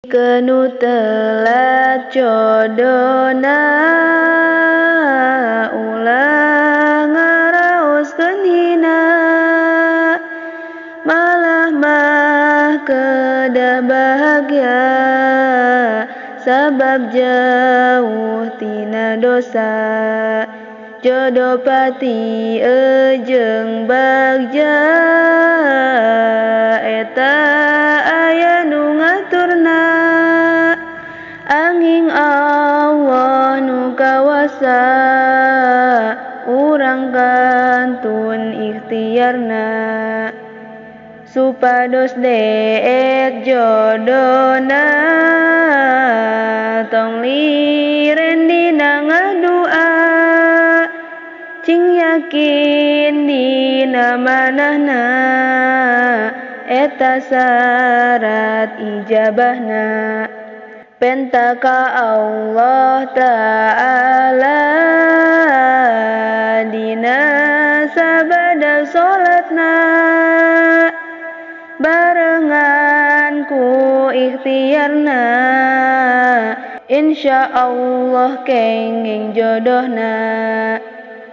Nu telat jodona ulah ngaraoskeun hina, malah mah kedah bahagia sabab jauh tina dosa. Jodoh pati jeung bagja eta aya nu ngaturna, anging Allah nu kawasa urang kantun ikhtiarna. Supados deet jodona tong liren dina ngadua, cing yakin dina manahna eta syarat ijabahna. Penta ka Allah Ta'ala dina sabada salatna, barengan ku ikhtiarna insya Allah kenging jodohna.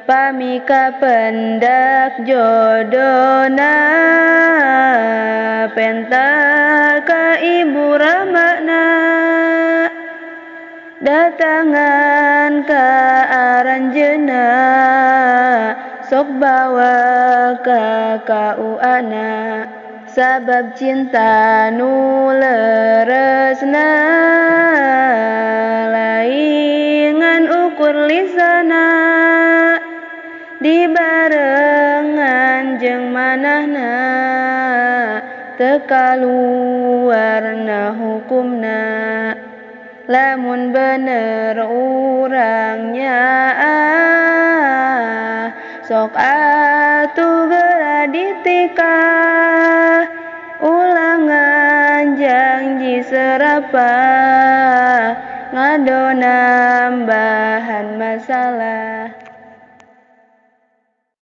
Pami kapendak jodona penta ka ibu ramana, datangan ka aranjeuna sok bawa ka KUA-na. Sabab cinta nu leresna laingan ukur lisana, dibarengan jeung manahna teu kaluarna hukumna. Lamun bener urang nyaah sok atuh geura ditikah, ulangan janji serapah ngado nambahan masalah.